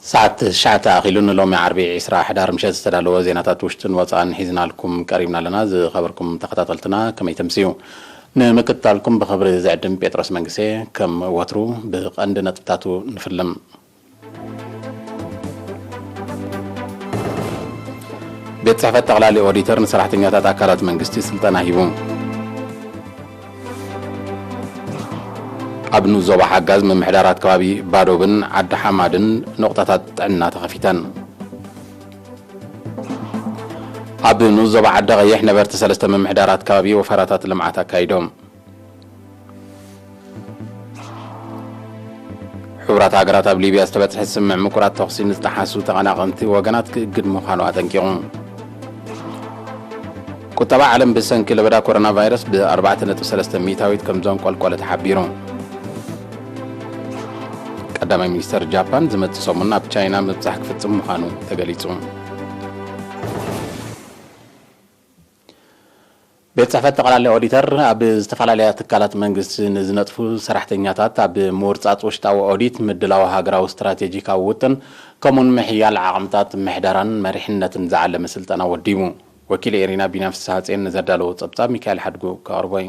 ሰዓት ትሽዓተ ኣኺሉ ንሎሚ ዓርቢ ዕስራ ሕዳር ምሸት ዝተዳለወ ዜናታት ውሽጥን ወጻእን ሒዝናልኩም ቀሪብና ኣለና። ዝኸበርኩም ተኸታተልትና ከመይ ተምስዩ? ንምክትታልኩም ብኽብሪ ዝዕድም ጴጥሮስ መንግስቴ። ከም ወትሩ ብቐንዲ ነጥብታቱ ንፍልም። ቤት ጽሕፈት ጠቕላሊ ኦዲተር ንሰራሕተኛታት ኣካላት መንግስቲ ስልጠና ሂቡ። ኣብ ንኡስ ዞባ ሓጋዝ ምምሕዳራት ከባቢ ባዶብን ዓዲ ሓማድን ነቑጣታት ጥዕና ተኸፊተን። ኣብ ንኡስ ዞባ ዓዲ ቐይሕ ነበርቲ ሰለስተ ምምሕዳራት ከባቢ ወፈራታት ልምዓት ኣካይዶም። ሕቡራት ሃገራት ኣብ ሊብያ ዝተበጽሐ ስምምዕ ምቁራጽ ተኹሲ ንዝጠሓሱ ተቐናቐንቲ ወገናት ክእግድ ምዃኑ ኣጠንቂቑ። ቁጠባ ዓለም ብሰንኪ ለበዳ ኮሮና ቫይረስ ብ ኣርባዕተ ነጥቢ ሰለስተ ሚእታዊት ከም ዘንቆልቆለ ተሓቢሩ። ቀዳማይ ሚኒስተር ጃፓን ዝመጽእ ሰሙን ናብ ቻይና ምብጻሕ ክፍጽም ምዃኑ ተገሊጹ። ቤት ጽሕፈት ጠቕላሊ ኦዲተር ኣብ ዝተፈላለያ ትካላት መንግስቲ ንዝነጥፉ ሰራሕተኛታት ኣብ ምውርጻጽ ውሽጣዊ ኦዲት፣ ምድላው ሃገራዊ ስትራቴጂካዊ ውጥን፣ ከምኡውን ምሕያል ዓቕምታት ምሕደራን መሪሕነትን ዝዓለመ ስልጠና ወዲቡ። ወኪል ኤሪና ቢንያም ፍስሃጽዮን ንዘዳለዎ ጸብጻብ ሚካኤል ሓድጉ ከቕርቦ እዩ።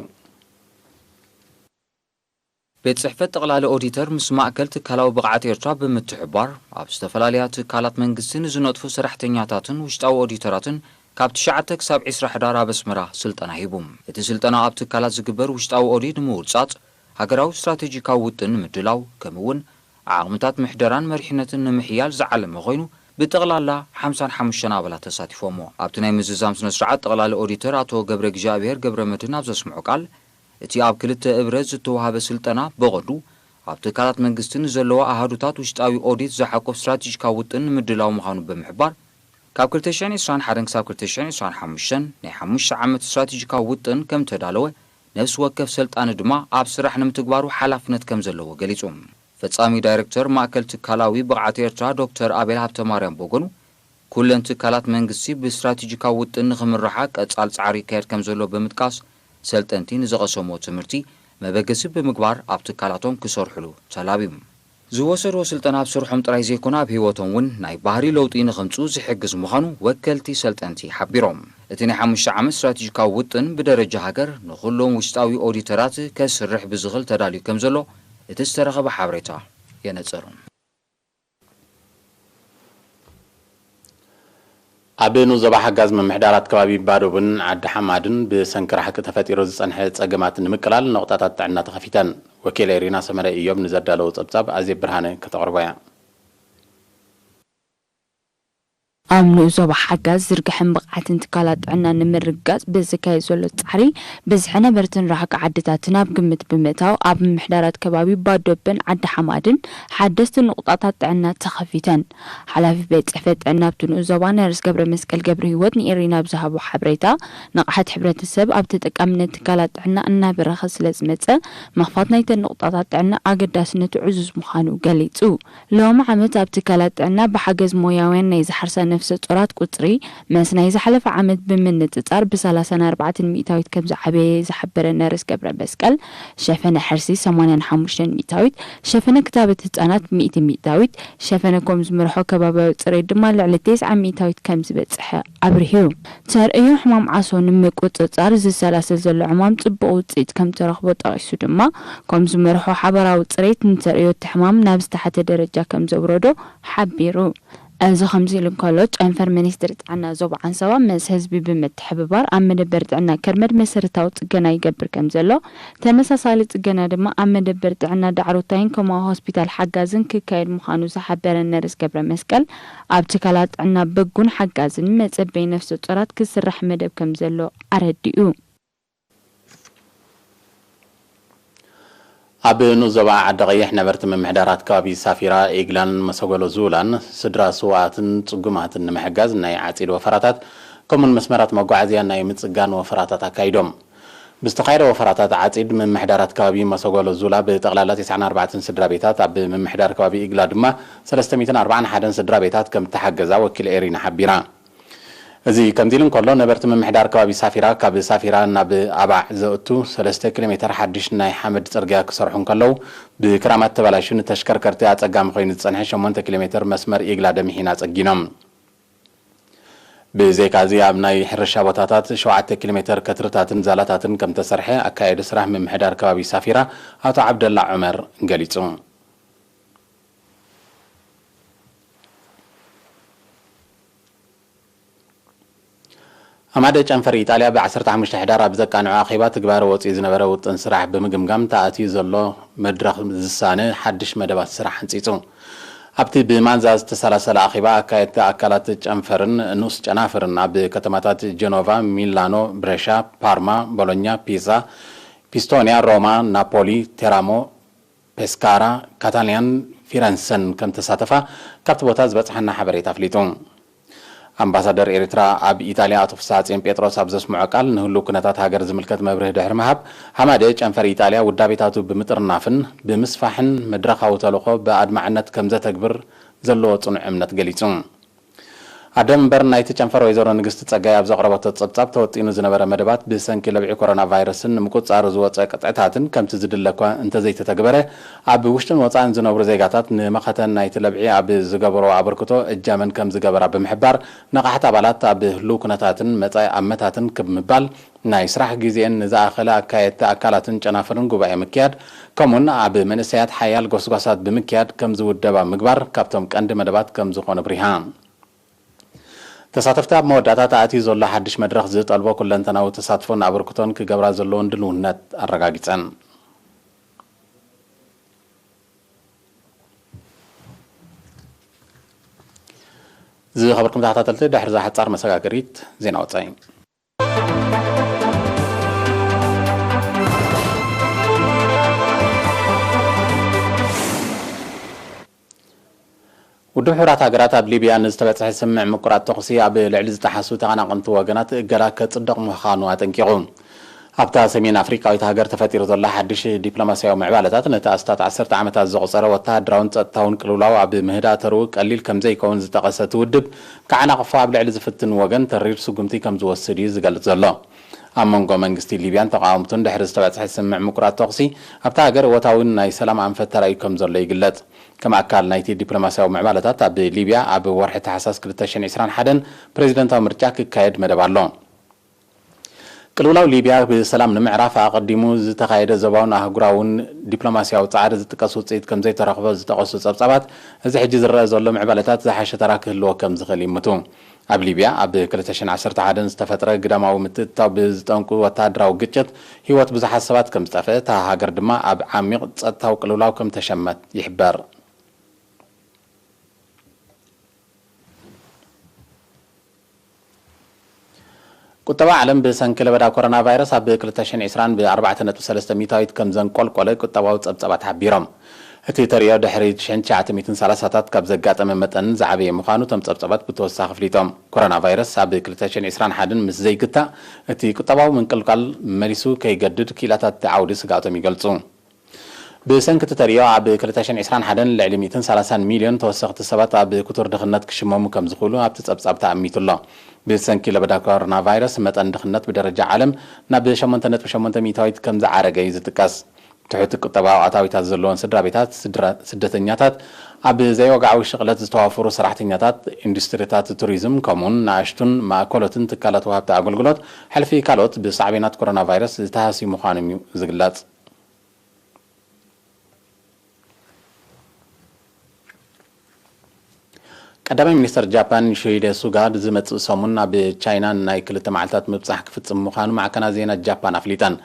ቤት ጽሕፈት ጠቕላሊ ኦዲተር ምስ ማእከል ትካላዊ ብቕዓት ኤርትራ ብምትሕብባር፣ ኣብ ዝተፈላለያ ትካላት መንግስቲ ንዝነጥፉ ሰራሕተኛታትን ውሽጣዊ ኦዲተራትን ካብ ትሽዓተ ክሳብ ዕስራ ሕዳር ኣብ ኣስመራ ስልጠና ሂቡ። እቲ ስልጠና ኣብ ትካላት ዝግበር ውሽጣዊ ኦዲት ንምውርጻጽ፣ ሃገራዊ ስትራቴጂካዊ ውጥን ንምድላው፣ ከምኡ'ውን ዓቕምታት ምሕደራን መሪሕነትን ንምሕያል ዝዓለመ ኮይኑ፣ ብጠቕላላ ሓምሳን ሓሙሽተን ኣባላት ተሳቲፎሞ። ኣብቲ ናይ ምዝዛም ስነ-ስርዓት፣ ጠቕላሊ ኦዲተር ኣቶ ገብረ እግዚኣብሔር ገብረ መድህን ኣብ ዘስምዖ ቃል፣ እቲ ኣብ ክልተ እብረ ዝተዋህበ ስልጠና ብቐንዱ ኣብ ትካላት መንግስቲ ንዘለዋ ኣሃዱታት ውሽጣዊ ኦዲት ዝሓቁፍ ስትራቴጂካዊ ውጥን ንምድላው ምዃኑ ብምሕባር፣ ካብ ክልተ ሽሕን ዕስራን ሓደን ክሳብ ክልተ ሽሕን ዕስራን ሓሙሽተን ናይ ሓሙሽተ ዓመት ስትራቴጂካዊ ውጥን ከም ተዳለወ፣ ነፍሲ ወከፍ ሰልጣኒ ድማ ኣብ ስራሕ ንምትግባሩ ሓላፍነት ከም ዘለዎ ገሊጹ። ፈጻሚ ዳይሬክተር ማእከል ትካላዊ ብቕዓት ኤርትራ ዶክተር ኣቤል ሃብተማርያም ብወገኑ፣ ኩለን ትካላት መንግስቲ ብስትራቴጂካዊ ውጥን ንኽምርሓ ቀጻል ጻዕሪ ይካየድ ከም ዘሎ ብምጥቃስ፣ ሰልጠንቲ ንዝቐሰምዎ ትምህርቲ መበገሲ ብምግባር ኣብ ትካላቶም ክሰርሑሉ ተላብዩ። ዝወሰድዎ ስልጠና ኣብ ስርሖም ጥራይ ዘይኮነ ኣብ ህይወቶም እውን ናይ ባህሪ ለውጢ ንኸምጽኡ ዝሕግዝ ምዃኑ ወከልቲ ሰልጠንቲ ሓቢሮም። እቲ ናይ ሓሙሽተ ዓመት ስትራቴጂካዊ ውጥን ብደረጃ ሃገር ንኹሎም ውሽጣዊ ኦዲተራት ከስርሕ ብዝኽእል ተዳልዩ ከም ዘሎ እቲ ዝተረኸበ ሓበሬታ የነጽር። ኣብ ንኡስ ዞባ ሓጋዝ ምምሕዳራት ከባቢ ባዶብን ዓዲ ሓማድን ብሰንኪ ራሕቂ ተፈጢሩ ዝጸንሐ ጸገማት ንምቅላል ነቑጣታት ጥዕና ተኸፊተን። ወኪል ኤሪና ሰመረ ኢዮብ ንዘዳለዎ ጸብጻብ ኣዜብ ብርሃነ ከተቕርቦ እያ። ኣብ ንኡስ ዞባ ሓጋዝ ዝርግሐን ብቕዓትን ትካላት ጥዕና ንምርግጋጽ ብዝካየድ ዘሎ ጻዕሪ፣ ብዝሒ ነበርትን ራሕቂ ዓድታትን ኣብ ግምት ብምእታው፣ ኣብ ምምሕዳራት ከባቢ ባዶብን ዓዲ ሓማድን ሓደስቲ ንቑጣታት ጥዕና ተኸፊተን። ሓላፊ ቤት ጽሕፈት ጥዕና ኣብቲ ንኡስ ዞባ ነርስ ገብረ መስቀል ገብረ ህይወት ንኤሪና ኣብ ዝሃቦ ሓበሬታ፣ ንቕሓት ሕብረተሰብ ኣብ ተጠቃምነት ትካላት ጥዕና እናበረኸ ስለ ዝመጸ፣ ምኽፋት ናይተን ንቑጣታት ጥዕና ኣገዳስነቱ ዕዙዝ ምዃኑ ገሊጹ። ሎሚ ዓመት ኣብ ትካላት ጥዕና ብሓገዝ ሞያውያን ናይ ዝሓርሳ ነፍሰ ጾራት ቁጽሪ፣ ምስ ናይ ዝሓለፈ ዓመት ብምንጽጻር ብሰላሳን ኣርባዕተን ሚእታዊት ከም ዝዓበየ ዝሓበረ ነርስ ገብረ መስቀል፣ ሸፈነ ሕርሲ ሰማንያን ሓሙሽተን ሚእታዊት፣ ሸፈነ ክታበት ህጻናት ሚእቲ ሚእታዊት፣ ሸፈነ ኮም ዝመርሖ ከባብያዊ ጽሬት ድማ ልዕሊ ተስዓ ሚእታዊት ከም ዝበጽሐ ኣብሪሁ። ተርእዮ ሕማም ዓሶ ንምቁጽጻር ዝሰላሰል ዘሎ ዕማም ጽቡቕ ውጽኢት ከም ተረኽቦ ጠቒሱ ድማ፣ ኮም ዝመርሖ ሓበራዊ ጽሬት ንተርእዮ እቲ ሕማም ናብ ዝተሓተ ደረጃ ከም ዘውረዶ ሓቢሩ። እዚ ከምዚ ኢሉ እንከሎ፣ ጨንፈር ሚኒስትሪ ጥዕና ዞባ ዓንሰባ ምስ ህዝቢ ብምትሕብባር ኣብ መደበር ጥዕና ከርመድ መሰረታዊ ጽገና ይገብር ከም ዘሎ፣ ተመሳሳሊ ጽገና ድማ ኣብ መደበር ጥዕና ዳዕሮታይን ከምኡ ሆስፒታል ሓጋዝን ክካየድ ምዃኑ ዝሓበረ ነርስ ገብረ መስቀል፣ ኣብ ትካላት ጥዕና በጉን ሓጋዝን መጸበይ ነፍሰ ጾራት ክስራሕ መደብ ከም ዘሎ ኣረዲኡ። ኣብ ንኡስ ዞባ ዓዲ ቀይሕ ነበርቲ ምምሕዳራት ከባቢ ሳፊራ፣ ኢግላን መሰጎሎ ዙላን ስድራ ስውኣትን ጽጉማትን ንምሕጋዝ ናይ ዓጺድ ወፈራታት ከምኡን መስመራት መጓዓዝያ ናይ ምጽጋን ወፈራታት ኣካይዶም። ብዝተኻየደ ወፈራታት ዓጺድ፣ ምምሕዳራት ከባቢ መሰጎሎ ዙላ ብጠቕላላ ተስዓን ኣርባዕተን ስድራ ቤታት፣ ኣብ ምምሕዳር ከባቢ ኢግላ ድማ ሰለስተ ሚእትን ኣርባዓን ሓደን ስድራ ቤታት ከም እተሓገዛ ወኪል ኤሪና ሓቢራ። እዚ ከምዚ ኢሉ እንከሎ፣ ነበርቲ ምምሕዳር ከባቢ ሳፊራ ካብ ሳፊራ ናብ ኣባዕ ዘእቱ ሰለስተ ኪሎ ሜተር ሓድሽ ናይ ሓመድ ጽርግያ ክሰርሑ እንከለዉ፣ ብክራማት ተበላሽዩ ንተሽከርከርቲ ኣጸጋሚ ኮይኑ ዝጸንሐ ሸሞንተ ኪሎ ሜተር መስመር ኢግላ ደምሒና ጸጊኖም። ብዘይካዚ ኣብ ናይ ሕርሻ ቦታታት ሸውዓተ ኪሎ ሜተር ከትርታትን ዛላታትን ከም ተሰርሐ ኣካየዲ ስራሕ ምምሕዳር ከባቢ ሳፊራ ኣቶ ዓብደላ ዑመር ገሊጹ። ኣማደ ጨንፈር ኢጣልያ ብ ዓሰርተ ሓሙሽተ ሕዳር ኣብ ዘቃንዖ ኣኼባ ትግባረ ወጺኡ ዝነበረ ውጥን ስራሕ ብምግምጋም ተኣትዩ ዘሎ መድረኽ ዝሳነ ሓድሽ መደባት ስራሕ ኣንጺጹ። ኣብቲ ብማንዛ ዝተሰላሰለ ኣኼባ ኣካየድቲ ኣካላት ጨንፈርን ንኡስ ጨናፍርን ኣብ ከተማታት ጀኖቫ፣ ሚላኖ፣ ብረሻ፣ ፓርማ፣ ቦሎኛ፣ ፒዛ፣ ፒስቶንያ፣ ሮማ፣ ናፖሊ፣ ቴራሞ፣ ፔስካራ፣ ካታንያን ፊረንሰን ከም ተሳተፋ ካብቲ ቦታ ዝበጽሓና ሓበሬታ ኣፍሊጡ። ኣምባሳደር ኤርትራ ኣብ ኢጣልያ ኣቶ ፍስሃጽዮን ጴጥሮስ ኣብ ዘስምዖ ቃል፣ ንህሉው ኩነታት ሃገር ዝምልከት መብርሂ ድሕሪ ምሃብ፣ ሃማደ ጨንፈር ኢጣልያ ውዳቤታቱ ብምጥርናፍን ብምስፋሕን መድረኻዊ ተልእኾ ብኣድማዕነት ከም ዘተግብር ዘለዎ ጽኑዕ እምነት ገሊጹ። ኣደ መንበር ናይቲ ጨንፈር ወይዘሮ ንግስቲ ጸጋይ ኣብ ዘቕረበቶ ጸብጻብ፣ ተወጢኑ ዝነበረ መደባት ብሰንኪ ለብዒ ኮሮና ቫይረስን ንምቁጽጻሩ ዝወጸ ቅጥዕታትን ከምቲ ዝድለ እኳ እንተዘይተተግበረ፣ ኣብ ውሽጥን ወጻእን ዝነብሩ ዜጋታት ንመኸተ ናይቲ ለብዒ ኣብ ዝገበርዎ ኣበርክቶ እጃመን ከም ዝገበራ ብምሕባር፣ ነቓሕቲ ኣባላት ኣብ ህሉው ኩነታትን መጻኢ ኣመታትን ክብ ምባል፣ ናይ ስራሕ ግዜኤን ንዝኣኸለ ኣካየድቲ ኣካላትን ጨናፍርን ጉባኤ ምክያድ፣ ከምኡውን ኣብ መንእሰያት ሓያል ጎስጓሳት ብምክያድ ከም ዝውደባ ምግባር ካብቶም ቀንዲ መደባት ከም ዝኾነ ኣብሪሃ። ተሳተፍቲ ኣብ መወዳእታ ተኣትዩ ዘሎ ሓድሽ መድረኽ ዝጠልቦ ኩለንተናዊ ተሳትፎን ኣበርክቶን ክገብራ ዘለዎን ድልውነት ኣረጋጊጸን። ዝኸበርኩም ተኸታተልቲ፣ ድሕሪ እዛ ሓጻር መሰጋገሪት፣ ዜና ወጻኢ። ውድብ ሕቡራት ሃገራት ኣብ ሊብያ ንዝተበጽሐ ስምምዕ ምቁራጽ ተኹሲ ኣብ ልዕሊ ዝጠሓሱ ተቐናቐንቲ ወገናት እገዳ ከጽድቕ ምዃኑ ኣጠንቂቑ። ኣብታ ሰሜን ኣፍሪቃዊት ሃገር ተፈጢሩ ዘሎ ሓድሽ ዲፕሎማስያዊ ምዕባለታት፣ ነቲ ኣስታት ዓሰርተ ዓመታት ዘቑጸረ ወተሃደራውን ጸጥታውን ቅልውላው ኣብ ምህዳእ ተርኡ ቀሊል ከም ዘይከውን ዝጠቐሰ እቲ ውድብ፣ ክዓናቕፎ ኣብ ልዕሊ ዝፍትን ወገን ተሪር ስጉምቲ ከም ዝወስድ እዩ ዝገልጽ ዘሎ። ኣብ መንጎ መንግስቲ ሊብያን ተቓወምቱን ድሕሪ ዝተበጽሐ ስምምዕ ምቁራጽ ተኹሲ፣ ኣብታ ሃገር እወታዊ ናይ ሰላም ኣንፈት ተራእዩ ከም ዘሎ ይግለጽ። ከም ኣካል ናይቲ ዲፕሎማስያዊ ምዕባለታት፣ ኣብ ሊብያ ኣብ ወርሒ ታሕሳስ ክልተ ሽሕን ዕስራን ሓደን ፕሬዚደንታዊ ምርጫ ክካየድ መደብ ኣሎ። ቅልውላው ሊብያ ብሰላም ንምዕራፍ ኣቐዲሙ ዝተኻየደ ዞባውን ኣህጉራውን ዲፕሎማስያዊ ጻዕሪ ዝጥቀስ ውጽኢት ከም ዘይተረኽቦ ዝጠቐሱ ጸብጻባት፣ እዚ ሕጂ ዝረአ ዘሎ ምዕባለታት ዝሓሸ ተራ ክህልዎ ከም ዝኽእል ይምቱ። ኣብ ሊብያ ኣብ ክልተ ሽሕን ዓሰርተ ሓደን ዝተፈጥረ ግዳማዊ ምትእትታው ብዝጠንቁ ወተሃደራዊ ግጭት ህይወት ብዙሓት ሰባት ከም ዝጠፍአ፣ እታ ሃገር ድማ ኣብ ዓሚቕ ጸጥታዊ ቅልውላው ከም ተሸመት ይሕበር። ቁጠባ ዓለም ብሰንኪ ለበዳ ኮሮና ቫይረስ ኣብ ክልተ ሽሕን ዕስራን ብኣርባዕተ ነጥቢ ሰለስተ ሚእታዊት ከም ዘንቆልቆለ ቁጠባዊ ጸብጻባት ሓቢሮም። እቲ ተርእዮ ድሕሪ ሽሕን ትሽዓተ ሚእትን ሰላሳታት ካብ ዘጋጠመ መጠን ዝዓበየ ምዃኑ እቶም ጸብጻባት ብተወሳኺ ኣፍሊጦም። ኮሮና ቫይረስ ኣብ ክልተ ሽሕን ዕስራን ሓደን ምስ ዘይግታእ፣ እቲ ቁጠባዊ ምንቅልቃል መሊሱ ከይገድድ ክኢላታት እቲ ዓውዲ ስግኣቶም ይገልጹ። ብሰንኪ እቲ ተርእዮ ኣብ ክልተ ሽሕን ዕስራን ሓደን ልዕሊ ሚእትን ሰላሳን ሚልዮን ተወሰኽቲ ሰባት ኣብ ክቱር ድኽነት ክሽመሙ ከም ዝኽእሉ ኣብቲ ጸብጻብ ተኣሚቱ ኣሎ። ብሰንኪ ለበዳ ኮሮና ቫይረስ መጠን ድኽነት ብደረጃ ዓለም ናብ ሸሞንተ ነጥቢ ሸሞንተ ሚእታዊት ከም ዝዓረገ እዩ ዝጥቀስ። ትሑት ቁጠባዊ ኣታዊታት ዘለወን ስድራ ቤታት፣ ስድራ-፣ ስደተኛታት፣ ኣብ ዘይወግዓዊ ሽቕለት ዝተዋፈሩ ሰራሕተኛታት፣ ኢንዱስትሪታት ቱሪዝም፣ ከምኡውን ንኣሽቱን ማእከሎትን ትካላት ወሃብቲ ኣገልግሎት፣ ሕልፊ ካልኦት ብሳዕቤናት ኮሮና ቫይረስ ዝተሃስዩ ምዃኖም እዩ ዝግለጽ። ቀዳማይ ሚኒስተር ጃፓን ዮሺሂደ ሱጋ ዝመጽእ ሰሙን ኣብ ቻይና ናይ ክልተ መዓልታት ምብጻሕ ክፍጽም ምዃኑ ማዕከናት ዜና ጃፓን ኣፍሊጠን።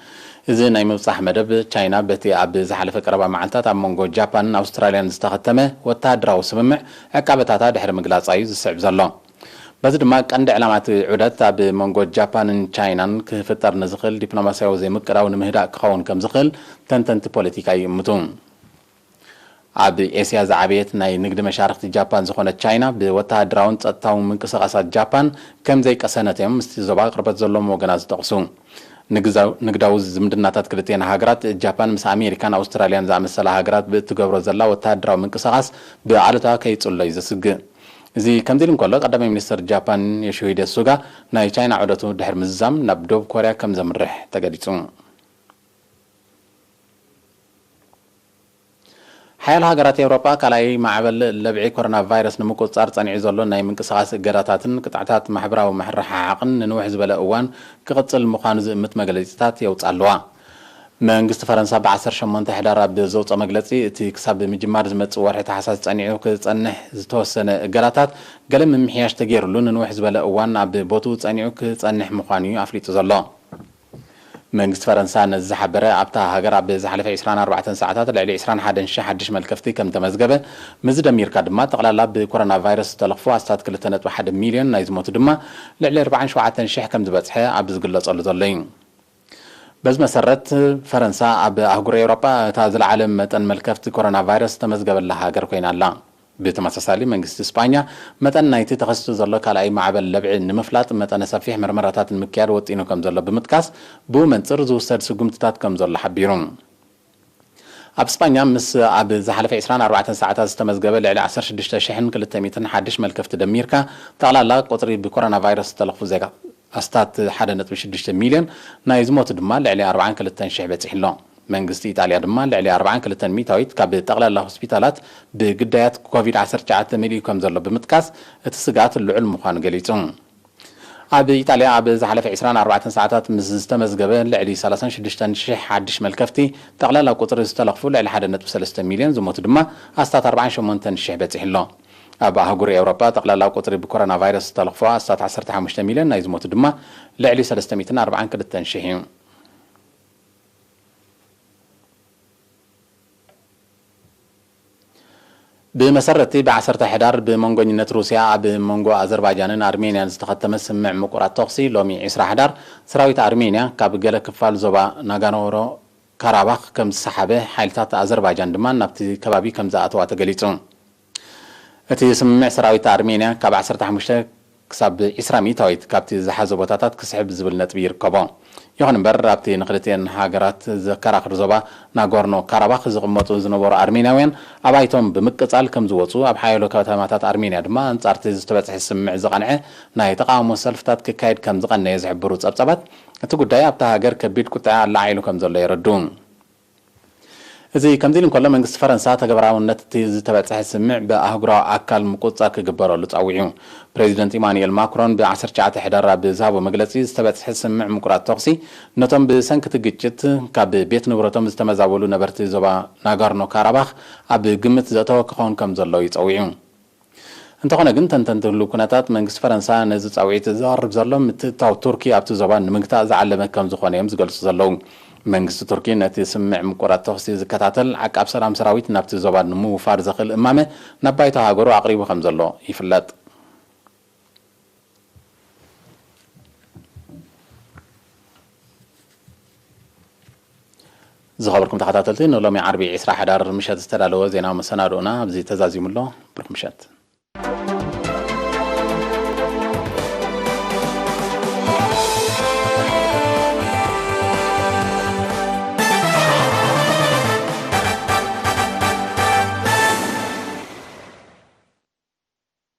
እዚ ናይ ምብጻሕ መደብ ቻይና በቲ ኣብ ዝሓለፈ ቀረባ መዓልታት ኣብ መንጎ ጃፓንን ኣውስትራልያን ዝተኸተመ ወተሃደራዊ ስምምዕ ዕቃበታታ ድሕሪ ምግላጻ እዩ ዝስዕብ ዘሎ። በዚ ድማ ቀንዲ ዕላማ እቲ ዑደት ኣብ መንጎ ጃፓንን ቻይናን ክፍጠር ንዝኽእል ዲፕሎማስያዊ ዘይምቅዳው ንምህዳእ ክኸውን ከም ዝኽእል ተንተንቲ ፖለቲካ ይእምቱ። ኣብ ኤስያ ዝዓበየት ናይ ንግዲ መሻርኽቲ ጃፓን ዝኾነት ቻይና፣ ብወተሃደራውን ጸጥታውን ምንቅስቓሳት ጃፓን ከም ዘይቀሰነት እዮም ምስቲ ዞባ ቅርበት ዘለዎም ወገናት ዝጠቕሱ። ንግዛው-፣ ንግዳዊ ዝምድናታት ክልቲኤን ሃገራት፣ ጃፓን ምስ ኣሜሪካን ኣውስትራልያን ዝኣመሰላ ሃገራት ብእትገብሮ ዘላ ወተሃደራዊ ምንቅስቓስ ብኣሉታ ከይጽሎ እዩ ዘስግእ። እዚ ከምዚ ኢሉ እንከሎ፣ ቀዳማይ ሚኒስትር ጃፓን ዮሺሂደ ሱጋ ናይ ቻይና ዑደቱ ድሕሪ ምዝዛም ናብ ደቡብ ኮርያ ከም ዘምርሕ ተገሊጹ። ሓያሎ ሃገራት ኤውሮጳ ካልኣይ ማዕበል ለብዒ ኮሮና ቫይረስ ንምቁጽጻር ጸኒዑ ዘሎ ናይ ምንቅስቓስ እገዳታትን ቅጥዕታት ማሕበራዊ ምሕርሓሓቕን ንንውሕ ዝበለ እዋን ክቕጽል ምዃኑ ዝእምት መግለጺታት የውጽኣ ኣለዋ። መንግስቲ ፈረንሳ ብ ዓሰርተ ሸሞንተ ሕዳር ኣብ ዘውጽኦ መግለጺ፣ እቲ ክሳብ ምጅማር ዝመጽእ ወርሒ ታሕሳስ ጸኒዑ ክጸንሕ ዝተወሰነ እገዳታት ገለ ምምሕያሽ ተገይሩሉ ንንውሕ ዝበለ እዋን ኣብ ቦትኡ ጸኒዑ ክጸንሕ ምዃኑ እዩ ኣፍሊጡ ዘሎ። መንግስቲ ፈረንሳ ነዚ ዝሓበረ፣ ኣብታ ሃገር ኣብ ዝሓለፈ ዕስራን ኣርባዕተን ሰዓታት ልዕሊ ዕስራን ሓደን ሽሕ ሓድሽ መልከፍቲ ከም ተመዝገበ፣ ምስዚ ደሚርካ ድማ ጠቕላላ ብኮሮና ቫይረስ ዝተለኽፉ ኣስታት ክልተ ነጥቢ ሓደ ሚልዮን፣ ናይ ዝሞቱ ድማ ልዕሊ ኣርባዓን ሸውዓተን ሽሕ ከም ዝበጽሐ ኣብ ዝግለጸሉ ዘሎ እዩ። በዚ መሰረት፣ ፈረንሳ ኣብ ኣህጉር ኤውሮጳ እታ ዝለዓለ መጠን መልከፍቲ ኮሮና ቫይረስ ዝተመዝገበላ ሃገር ኮይና ኣላ። ብተመሳሳሊ፣ መንግስቲ ስጳኛ መጠን ናይቲ ተኸሲቱ ዘሎ ካልኣይ ማዕበል ለብዒ ንምፍላጥ መጠነ ሰፊሕ መርመራታት ንምክያድ ወጢኑ ከም ዘሎ ብምጥቃስ፣ ብኡ መንጽር ዝውሰድ ስጉምትታት ከም ዘሎ ሓቢሩ። ኣብ ስጳኛ፣ ምስ ኣብ ዝሓለፈ ዕስራን ኣርባዕተን ሰዓታት ዝተመዝገበ ልዕሊ ዓሰርተ ሽዱሽተ ሽሕን ክልተ ሚእትን ሓድሽ መልከፍቲ ደሚርካ፣ ጠቕላላ ቁጽሪ ብኮሮና ቫይረስ ዝተለኽፉ ዜጋ ኣስታት ሓደ ነጥቢ ሽዱሽተ ሚልዮን፣ ናይ ዝሞቱ ድማ ልዕሊ ኣርባዓን ክልተን ሽሕ በጺሑ ኣሎ። መንግስቲ ኢጣልያ ድማ ልዕሊ ኣርባዓን ክልተን ሚእታዊት ካብ ጠቕላላ ሆስፒታላት ብግዳያት ኮቪድ ዓሰርተ ትሽዓተ መሊኡ ከም ዘሎ ብምጥቃስ፣ እቲ ስግኣት ልዑል ምዃኑ ገሊጹ። ኣብ ኢጣልያ ኣብ ዝሓለፈ ዕስራን ኣርባዕተን ሰዓታት ምስ ዝተመዝገበ ልዕሊ ሰላሳን ሽዱሽተን ሽሕ ሓድሽ መልከፍቲ፣ ጠቕላላ ቁጽሪ ዝተለኽፉ ልዕሊ ሓደ ነጥቢ ሰለስተ ሚልዮን፣ ዝሞቱ ድማ ኣስታት ኣርባዓን ሸሞንተን ሽሕ በጺሑ ኣሎ። ኣብ ኣህጉር ኤውሮጳ፣ ጠቕላላ ቁጽሪ ብኮሮና ቫይረስ ዝተለኽፉ ኣስታት ዓሰርተ ሓሙሽተ ሚልዮን፣ ናይ ዝሞቱ ድማ ልዕሊ ሰለስተ ሚእትን ኣርባዓን ክልተን ሽሕ እዩ። ብመሰረት'ቲ፣ ብ ዓሰርተ ሕዳር ብመንጎኝነት ሩስያ ኣብ መንጎ ኣዘርባይጃንን ኣርሜንያን ዝተኸተመ ስምምዕ ምቁራጽ ተኹሲ፣ ሎሚ ዕስራ ሕዳር፣ ሰራዊት ኣርሜንያ ካብ ገለ ክፋል ዞባ ናጋኖሮ ካራባኽ ከም ዝሰሓበ ሓይልታት ኣዘርባይጃን ድማ ናብቲ ከባቢ ከም ዝኣተዋ ተገሊጹ። እቲ ስምምዕ፣ ሰራዊት ኣርሜንያ ካብ ዓሰርተ ሓሙሽተ ክሳብ ዕስራ ሚእታዊት ካብቲ ዝሓዞ ቦታታት ክስሕብ ዝብል ነጥቢ ይርከቦ። ይኹን እምበር፣ ኣብቲ ንክልቲኤን ሃገራት ዘከራኽር ዞባ ናጎርኖ ካራባኽ ዝቕመጡ ዝነበሩ ኣርሜንያውያን ኣባይቶም ብምቅጻል ከም ዝወጹ፣ ኣብ ሓያሎ ከተማታት ኣርሜንያ ድማ ኣንጻርቲ ዝተበጽሐ ስምምዕ ዝቐንዐ ናይ ተቓውሞ ሰልፍታት ክካየድ ከም ዝቐነየ ዝሕብሩ ጸብጻባት፣ እቲ ጉዳይ ኣብታ ሃገር ከቢድ ቁጥዐ ኣላዒሉ ከም ዘሎ የረድኡ። እዚ ከምዚ ኢሉ እንከሎ፣ መንግስቲ ፈረንሳ ተግባራውነት እቲ ዝተበጽሐ ስምምዕ ብኣህጉራዊ ኣካል ምቁጽጻር ክግበረሉ ጸዊዑ። ፕሬዚደንት ኢማኑኤል ማክሮን ብ ዓሰርተ ትሽዓተ ሕዳር ኣብ ዝሃቦ መግለጺ፣ ዝተበጽሐ ስምምዕ ምቁራጽ ተኹሲ ነቶም ብሰንኪ እቲ ግጭት ካብ ቤት ንብረቶም ዝተመዛበሉ ነበርቲ ዞባ ናጋርኖ ካራባኽ ኣብ ግምት ዘእተወ ክኸውን ከም ዘሎ እዩ ጸዊዑ። እንተኾነ ግን፣ ተንተንቲ ህሉው ኩነታት፣ መንግስቲ ፈረንሳ ነዚ ጻውዒት ዘቕርብ ዘሎ፣ ምትእትታው ቱርኪ ኣብቲ ዞባ ንምግታእ ዝዓለመ ከም ዝኾነ እዮም ዝገልጹ ዘለዉ። መንግስቲ ቱርኪ ነቲ ስምምዕ ምቁራጽ ተኹሲ ዝከታተል ዓቃብ ሰላም ሰራዊት ናብቲ ዞባ ንምውፋር ዘኽእል እማመ ናብ ባይቶ ሃገሩ ኣቕሪቡ ከም ዘሎ ይፍለጥ። ዝኸበርኩም ተኸታተልቲ፣ ንሎሚ ዓርቢ ዕስራ ሕዳር ምሸት ዝተዳለወ ዜናዊ መሰናድኦና ኣብዚ ተዛዚሙ ኣሎ። ብሩኽ ምሸት።